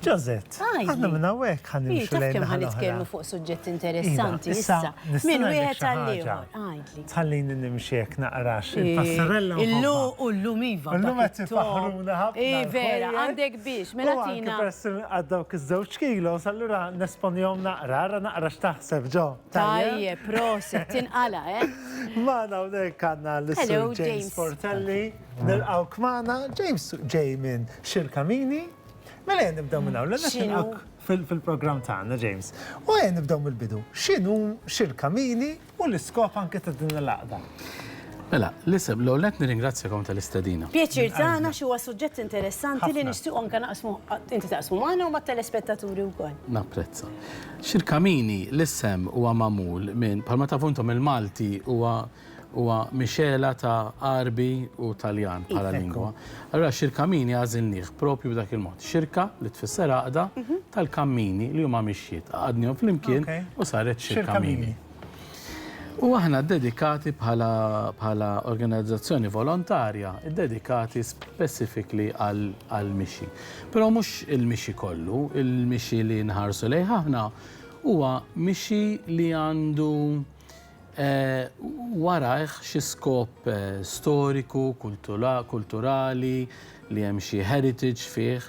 Josette, aħna minn hawnhekk ħa nimxu lejn. Taf kemm ħa nitkellmu fuq suġġett interessanti issa. Minn wieħed għal ieħor. Għidli. Tħallini nimxi hekk naqrax il-passarella. Illu u llum iva. Illum qed tifaħruna ħafna. I vera, għandek biex, mela tina. Peress għad dawk iż-żewġ kilos, allura nesponihom naqra, ara naqra x'taħseb ġo. Tajjeb, proset, tinqala, eh? Magħna hawnhekk għandna l-Sur James Portelli. Nilqgħuk magħna. James ġej minn Xirkamini. Mela ejja nibdew minn hawn. L-ewwel nilqgħuk fil-programm tagħna, James. U ejja nibdew mill-bidu. X'inhu Xirkamini u l-iskop anke ta' din l-għaqda? Mela, l-isem, l-ewwel nett nirringrazzjakom tal-istedina. Pjaċir tagħna xi huwa suġġett interessanti li nixtiequ anke naqsmu, inti taqsmu magħna u mat-telespettaturi wkoll. Napprezza. Xirkamini, l-isem huwa magħmul minn, bħalma tafu intom il-Malti huwa Huwa mixegħla ta' Għarbi u Taljan bħala lingwa. Allura Xirkamini għażilnieh proprju b'dak il-mod. Xirka, li tfisser għaqda, tal-kammini li huma mixjiet. Għaqadnihom flimkien u saret Xirkamini. U aħna ddedikati bħala bħala organizzazzjoni volontarja, ddedikati specifically għall-mixi. Però mhux il-mixi kollu, il-mixi li nħarsu lejh aħna huwa mixi li għandu Warajh xi skop storiku, kulturali, li hemm xi heritage fih.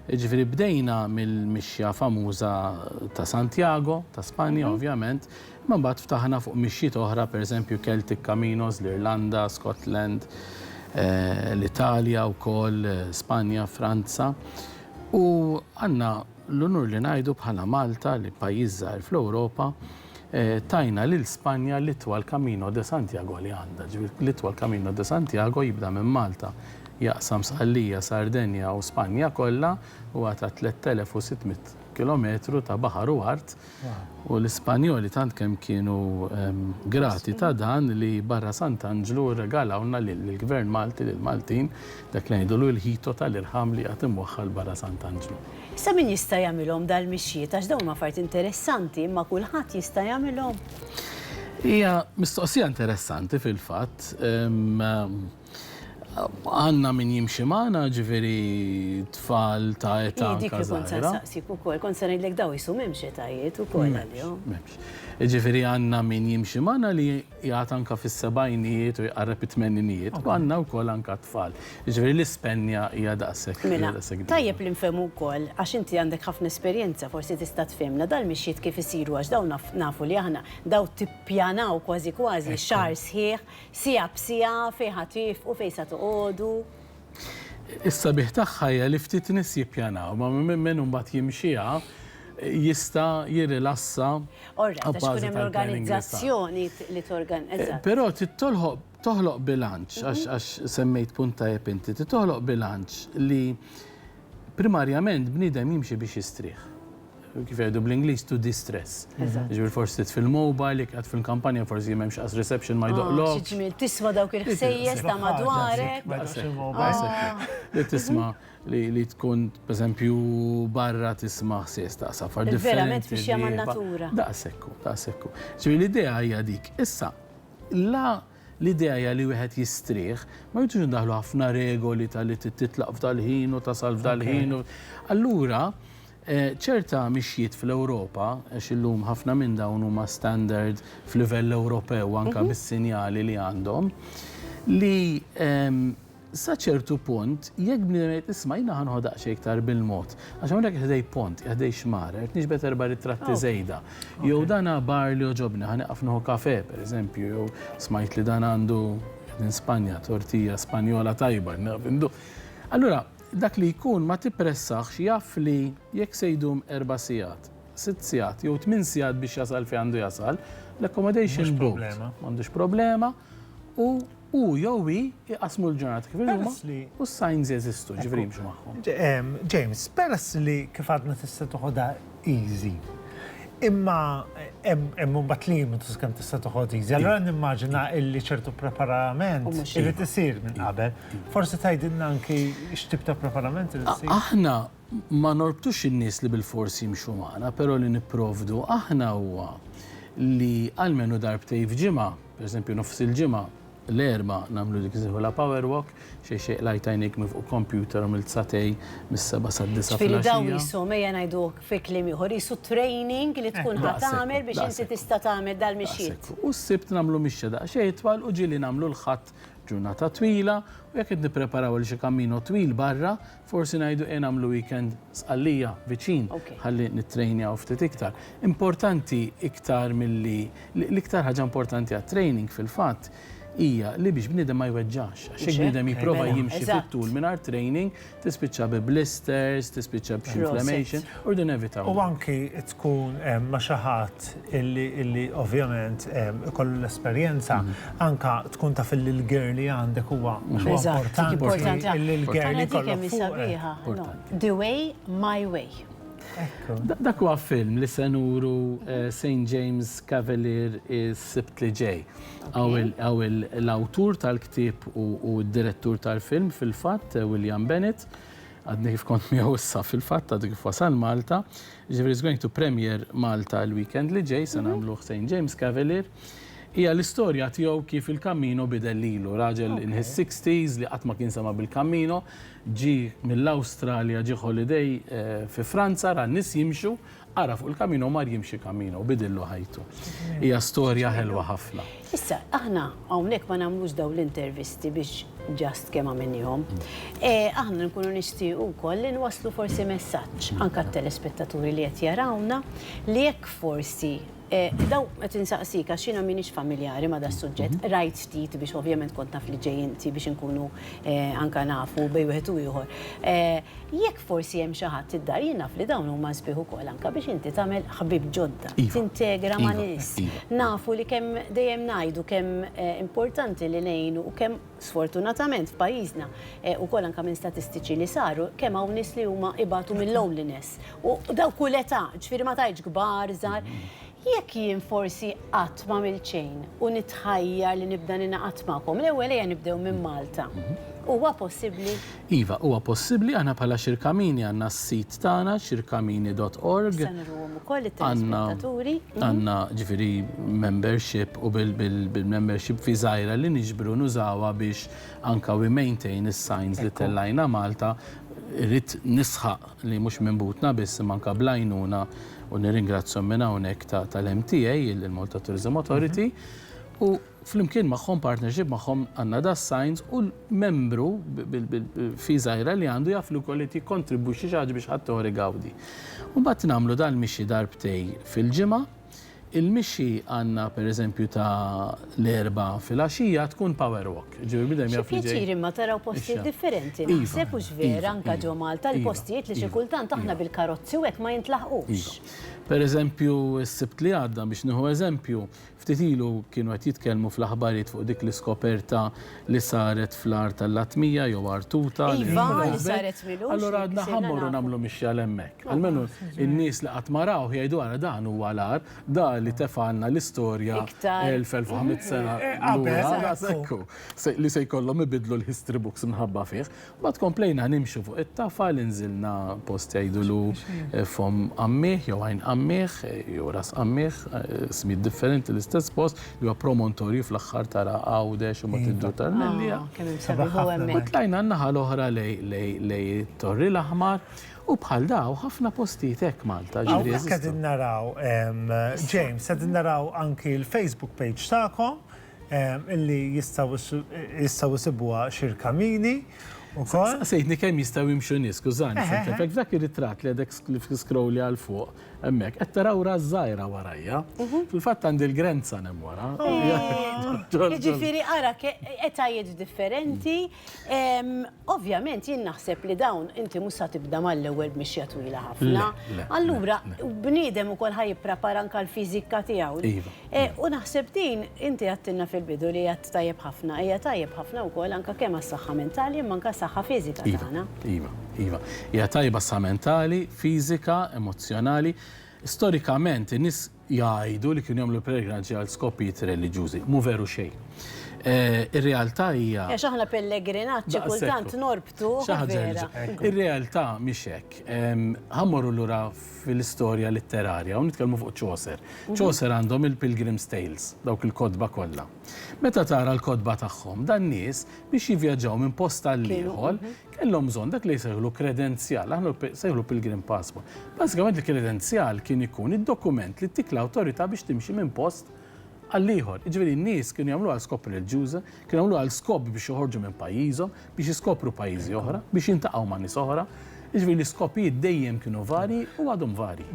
Jiġifieri bdejna mill-mixja famuża ta' Santiago, ta' Spanja ovvjament, imma mbagħad ftaħna fuq mixjiet oħra, pereżempju Celtic Caminos, l-Irlanda, Scotland, l-Italja wkoll, Spanja, Franza. U għandna l-unur li ngħidu bħala Malta, li pajjiż żgħir fl-Ewropa, Tajna lil Spanja l-itwal Camino de Santiago li għandha. Ġifieri l-itwal Camino de Santiago jibda minn Malta, jaqsam Sqallija, Sardenja u Spanja kollha, huwa ta' 3,600 kilometru ta' baħar u art. U l-Ispanjoli tant kemm kienu grati ta' dan li barra Sant'Anġlu rregalawlna lill-Gvern Malti, lill-Maltin, dak li ngħidulu l-ħito tal-irħam li qiegħed imwaħħal barra Sant'Anġlu. Issa min jista' jagħmilhom dal-mixjiet għax dawn huma affarijiet interessanti imma kulħadd jista' jagħmilhom? Hija mistoqsija interessanti fil-fatt. Għandna min jimxi magħna, ġifieri tfal ta' età Dik li kont se nsaqsik ukoll, kont se ngħidlek dawn qisu m'hemmx etajiet ukoll għalihom. M'hemmx. Jiġifieri għandna min jimxi magħna li qiegħed anke fis-sebgħinijiet u jqarreb it-tmeninijiet u għandna wkoll anke tfal. Jiġifieri l-ispenja hija daqshekk Mela, tajjeb li nfehmu wkoll, għax inti għandek ħafna esperjenza, forsi tista' tfehmna dal-mixjiet kif isiru għax dawn nafu li aħna dawn tippjanaw kważi kważi xahar sħiħ, siegħa b'siegħa, fejn ħa tiefqu, fejn sa toqogħdu. Is-sabiħ tagħha hija li ftit nies jippjanaw, ma min imbagħad jimxiha jista' jirrilassa abbażi tal-planning li sar. Li torganizza. Però trid toħloq bilanċ, għax semmejt punt tajjeb inti, trid toħloq bilanċ li primarjament bniedem jimxi biex jistrieħ. Kif jgħidu bl-Ingliż to de-stress. Jiġifieri forsi titfi l-mobile, jekk qiegħed fil-kampanja forsi m'hemmx qas reception ma jdoqqlokx. Xi ġmiel tisma' dawk il-ħsejjes ta' madwarek. Li tisma' li tkun pereżempju barra tisma' ħsies ta' safar differenti. Verament mixja man-natura. Daqshekk hu, daqshekk hu. Ġifieri l-idea hija dik. Issa, la L-idea hija li wieħed jistrieħ, ma rridux indaħħlu ħafna regoli ta' li trid titlaq f'dal-ħin u tasal f'dal-ħin. Allura, ċerta mixjiet fl-Ewropa, għax illum ħafna minn dawn huma standard f'livell Ewropew anke bis-sinjali li għandhom, li Sa ċertu punt, jekk bniedem jgħid isma' jiena ħa nieħu daqsxejn iktar bil-mod, għax hawnhekk ħdej pont, ħdej xmara, qed niġbed erba' ritratti żejda. Jew dan bar li għoġobni, ħa nieqaf nieħu kafè, pereżempju, jew smajt li dan għandu minn Spanja, tortilla Spanjola tajba, nieqaf induq. Allura, dak li jkun ma tippressaħx jaf li jekk se jdum erba' sigħat, sitt sigħat jew tmien sigħat biex jasal fejn għandu jasal, l-accommodation booked, m'għandux problema u Hu jew hi jqassmu l-ġurnata kif inhuma u s-signs jeżistu, ġifieri jimxu magħhom. James, peress li kif għadna tista' toħodha easy, imma hemm imbagħad limitu kemm tista' toħod easy. Allura nimmaġina illi ċertu preparament irid isir minn qabel. Forsi tgħidilna anki x'tip ta' preparament irid isir. Aħna ma norbtux in-nies li bilfors jimxu magħna, però li nipprovdu aħna huwa li almenu darbtejn f'ġimgħa, pereżempju nofs il-ġimgħa, L-Erbgħa nagħmlu dik li nsejħulha power walk, xejn xejn qlajt għajnejk minn fuq computer u għamilt sagħtejn mis-sebgħa sad-disgħa Ġifieri dawn filgħaxija. qishom, ejja ngħidu fi kliem ieħor, qisu training li tkun ħa tagħmel biex inti tista' tagħmel dal-mixjiet. Daqshekk. U s-Sibt nagħmlu mixja daqsxejn itwal u ġieli nagħmlu l-Ħadd ġurnata twila u jekk qed nippreparaw għal xi cammino twil barra, forsi ngħidu ejja nagħmlu weekend Sqallija viċin ħalli nittrejnjaw ftit iktar. Importanti iktar milli, l-iktar ħaġa importanti għat-training fil-fatt hija li biex bniedem ma jweġġax. Għax jekk bniedem jipprova jimxi fit-tul mingħajr training, tispiċċa bi blisters, tispiċċa b'xi inflammation, u rridu nevitaw. U anki tkun ma' xi ħadd illi ovvjament ikollu l-esperjenza, anka tkun taf illi l-gear li għandek huwa importanti illi l-gear li jkollok fuqek. The way, my way. Dak huwa film li se nuru St. James Cavalier is-Sibt li ġej. Hawn l-awtur tal-ktieb u d-direttur tal-film fil-fatt, William Bennett, għadni kif kont miegħu issa fil-fatt, għadu kif wasal Malta. Jiġifieri is going to premiere Malta l-weekend li ġej, se nagħmluh St. James Cavalier. Hija l-istorja tiegħu kif il-Cammino bidel lilu, raġel in his sixties li qatt ma kien sema' bil-Cammino, Ġie mill-Awstralja, ġie holiday fi Franza, ra n-nies jimxu, qara fuq il-Camino u mar jimxi Camino u bidillu ħajtu. Hija storja ħelwa ħafna. Issa, aħna hawnhekk ma nagħmlux dawn l-intervisti biex just kemm għamilniehom. Aħna nkunu nixtiequ wkoll li nwasslu forsi messaġġ anke għat-telespettaturi li qed jarawna li jekk forsi Daw qed insaqsik għax jiena m'iniex familjari ma' das-suġġett, qrajt ftit biex ovvjament kont naf li ġej inti biex inkunu anke nafu bejn wieħed u ieħor. Jekk forsi hemm xi ħadd id-dar, jien naf li dawn huma sbieħ ukoll anke biex inti tagħmel ħbieb ġodda, tintegra ma' nies. Nafu li kemm dejjem ngħidu kemm importanti li ngħinu u kemm sfortunatament f'pajjiżna ukoll anke minn statistiċi li saru kemm hawn nies li huma ibatu mil-loneliness. U daw kull età, ġifieri ma tgħidx kbar, żgħar. Jekk jien forsi qatt m'għamilt xejn u nitħajjar li nibda ningħaqad magħkom, l-ewwel ejja nibdew minn Malta. Huwa possibbli? Iva, huwa possibbli. Aħna bħala Xirkamini għandna s-sit tagħna, xirkamini dot org. Issa nuruhom ukoll lit-telespettaturi. Għandna ġifieri membership u bil-membership fee żgħira li niġbru nużawha biex anke we maintain is-signs li tellajna Malta. Irrid nisħaq li mhux minn butna biss imma anke bl-għajnuna u nirringrazzjahom minn hawnhekk tal-MTA, il-Malta Tourism Authority, u flimkien magħhom, partnership magħhom għandna das-signs u l-membru bil-fee żgħira li għandu jaf li wkoll qed jikkontribwixxi xi ħaġa biex ħaddieħor igawdi. U mbagħad nagħmlu dal-mixi darbtej fil-ġimgħa. Il-mixi għandna per eżempju ta' l-Erbgħa filgħaxija tkun power walk. Ġifieri bniedem jaf li ġej. Xi pjaċir imma taraw postijiet differenti naħseb hux vera anke ġo Malta l-postijiet li xi kultant aħna bil-karozzi u hekk ma jintlaħqux. Iva. Per eżempju s-Sibt li għadda biex nieħu eżempju, ftit ilu kienu qed jitkellmu fl-aħbarijiet fuq dik l-iskoperta li saret fl-għar tal-Latmija jew Għar Tuta. Iva, li saret m'ilux. Allura għadna ħa mmorru nagħmlu mixja 'l hemmhekk. Almenu in-nies li qatt ma rawh jgħidu ara dan huwa l-għar, da li tefgħalna l-istorja 1500 sena lura. Ekku, li se jkollhom ibiddlu l-history books minħabba fih. Mbagħad komplejna nimxu fuq it-tafal, inżilna post jgħidulu Fomm Qammieħ jew Għajn Qammieħ jew Ras Qammieħ, ismijiet differenti l-istess post, li huwa promontorju fl-aħħar tara Għawdex u mbagħad iddur tal-Mellieħa. U tlajna n-naħa l-oħra lejn it-Torri l-Aħmar u bħal dawn ħafna postijiet hekk Malta ġifieri jeżistu. Hawnhekk qegħdin naraw, James, qegħdin naraw anki l-Facebook page tagħkom illi jistgħu jistgħu jsibuha Xirkamini ukoll. Saqsejtni kemm jistgħu jimxu nies, skużani, f'dak ir-ritratt li għadek scrolli għal fuq, Hemmhekk qed taraw ras żgħira warajja. Fil-fatt għandi l-grandson hemm wara. Jiġifieri ara etajiet differenti. Ovvjament jien naħseb li dawn inti mhux sa tibda mal-ewwel b'mixja twila ħafna. Allura bniedem ukoll ħa jipprepara anke l-fiżika tiegħu. U naħseb din inti għedtilna fil-bidu li għedt tajjeb ħafna, hija tajjeb ħafna wkoll anke kemm għas-saħħa mentali imma anke għas-saħħa fiżika tagħna. Iva, iva. Hija tajba għas-saħħa mentali, fiżika, emozzjonali. Storikament in-nies jgħidu li kienu jagħmlu pellegrinaġġi għal skopijiet reliġjużi. Mhu veru xejn. Ir-realtà hija. Għax aħna pellegrinaġġ xi kultant norbtu. Xi ħaġa. Ir-realtà mhix hekk. Ħa mmorru lura fil-istorja litterarja u nitkellmu fuq Chaucer. Chaucer għandhom il-Pilgrim's Tales, dawk il-kotba kollha. Meta tara l-kotba tagħhom, dan-nies biex jivvjaġġaw minn post għal ieħor, kellhom bżonn dak li jsejħulu kredenzjal, aħna nsejħulu pilgrim passport. Bażikament il-kredenzjal kien ikun id-dokument li ttik l-awtorità biex timxi minn post għal ieħor. Jiġifieri n-nies kienu jagħmluha għal skop reliġjuża, kienu jagħmluha għal skop biex joħorġu minn pajjiżhom, biex jiskopru pajjiżi oħra, biex jiltaqgħu ma' nies oħra. Jiġifieri l-iskopijiet dejjem kienu varji u għadhom varji.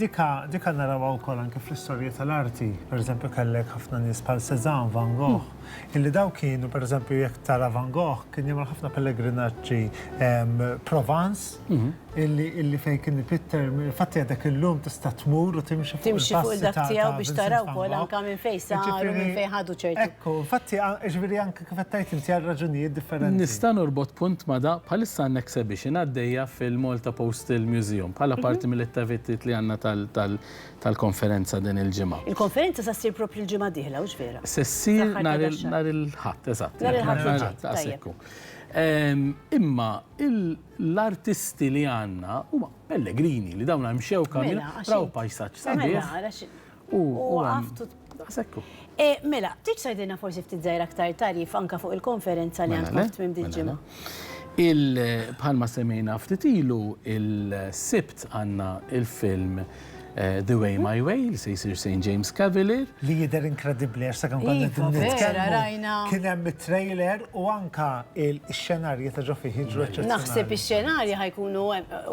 Dika dika narawha wkoll anke fl-istorja tal-arti. Pereżempju kellek ħafna nies bħal Cézanne, Van Gogh, illi dawn kienu pereżempju jekk tara Van Gogh kien jagħmel ħafna pellegrinaġġi Provence, Illi illi fejn kien ipitter, infatti għadek illum tista' tmur u timxi fuq Timxi fuq il-dak tiegħu biex tara wkoll anke minn fejn saru, minn fejn ħadu ċertu. Ekku, infatti jiġifieri anke kif qed tgħid inti għal raġunijiet differenti. Nista' norbot punt ma' da, bħalissa għandna exhibition għaddejja fil-Malta Postal Museum bħala parti mill-attivitajiet li għandna tal-konferenza din il-ġimgħa. Il-konferenza se ssir proprju l-ġimgħa d-dieħla, hux vera? Se ssir nhar il-Ħadd, eżatt. Nhar il-Ħadd li ġej, tajjeb. Imma l-artisti li għandna huma pellegrini li dawn mxew kamina, raw pajsaġġ sabiħ. U għaftu. Daqshekk hu. Mela, trid tgħidilna forsi ftit żgħir aktar tagħrif anke fuq il-konferenza li għandkom fi tmiem dil-ġimgħa? Bħalma semmejna ftit ilu, il-Sibt għandna il-film The Way My Way li se jsir St. James Cavalier. Li jidher inkredibbli għax sakemm konna qegħdin nitkellmu kien hemm it-trailer u anke x-xenarji ta' ġo fih jiġru eċċezzjonali. Naħseb ix-xenarji ħa jkunu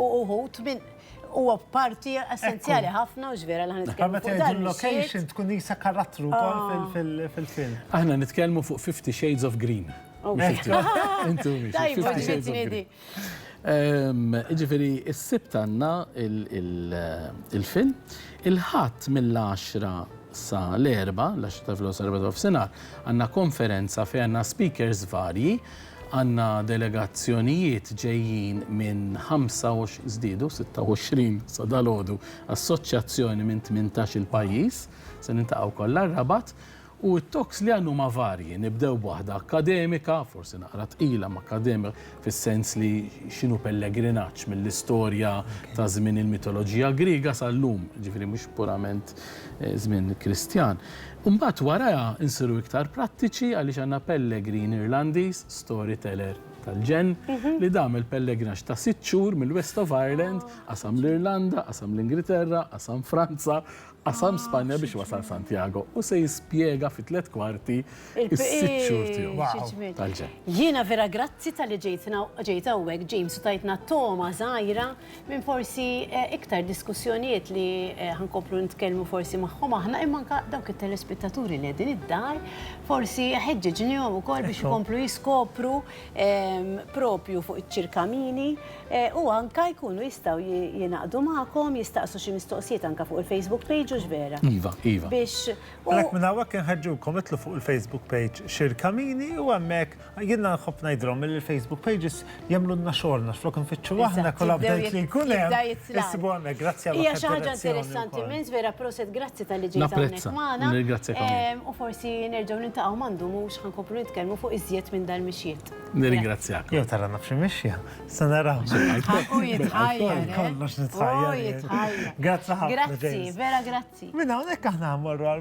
uħud minn huwa parti essenzjali ħafna u vera li ħa nitkellmu fuq dan. Location tkun qisha karattru wkoll fil-film. Aħna nitkellmu fuq Fifty Shades of Green. Intu mhix. Fifty Shades of Green. Jiġifieri s-Sibt għandna il-film, il-Ħadd mill-għaxra sa l-erbgħa, l-għaxra ta' filgħodu sa l-erbgħa ta' nofsinhar, għandna konferenza fejn għandna speakers varji, għandna delegazzjonijiet ġejjin minn 25, żdiedu 26 sa dalgħodu, assoċjazzjoni minn 18-il pajjiż, se niltaqgħu kollha r-Rabat, U t-talks li għandna huma varji, nibdew b'waħda akkademika, forsi naqra tqila imma akkademika fis-sens li x'inhu pellegrinaġġ mill-istorja ta' żmien il-mitoloġija Griega sal-lum, jiġifieri mhux purament żmien Kristjan. U mbagħad warajha nsiru iktar prattiċi għaliex għandna pellegrin Irlandiż, storyteller tal-ġenn, li dam il-pellegrinaġġ ta' sitt xhur mill-West of Ireland, qasam l-Irlanda, qasam l-Ingilterra, qasam Franza, Qasam Spanja biex wasal Santiago u se jispjega fi tlett kwarti s-sitt xhur tiegħu tal-ġenn. Jiena vera grazzi talli ġejtna ġejt hawnhekk James u tajtna togħma żgħira minn forsi iktar diskussjonijiet li ħa nkomplu nitkellmu forsi magħhom aħna imma anke dawk it-telespettaturi li qegħdin id-dar forsi ħeġġeġnihom ukoll biex ikomplu jiskopru propju fuq iċ-ċirkamini U anka jkunu jistgħu jingħaqdu magħkom, jistaqsu xi mistoqsijiet anka fuq il-Facebook page, hux vera? Iva, iva. Biex. Għalhekk minn hawnhekk inħeġġukom idħlu fuq il-Facebook page Xirkamini u hemmhekk jiena nħobb ngħidilhom milli l-Facebook pages jagħmlulna xogħolna għax flok infittxu aħna kull update li jkun hemm issibu hemmhekk. Grazzi għal Hija xi ħaġa interessanti immens vera proset grazzi talli ġejt hawnhekk magħna. Nirringrazzjakom. U forsi nerġgħu niltaqgħu ma ndumux ħa nkomplu nitkellmu fuq iżjed minn dal-mixjiet. Nirringrazzjakom. Jew tara naf xi mixja. Se naraw. U jitħajjar. Kollox nitħajjar. U jitħajjar. Grazzi ħafna. Grazzi, vera grazzi. Minn hawnhekk aħna mmorru għal.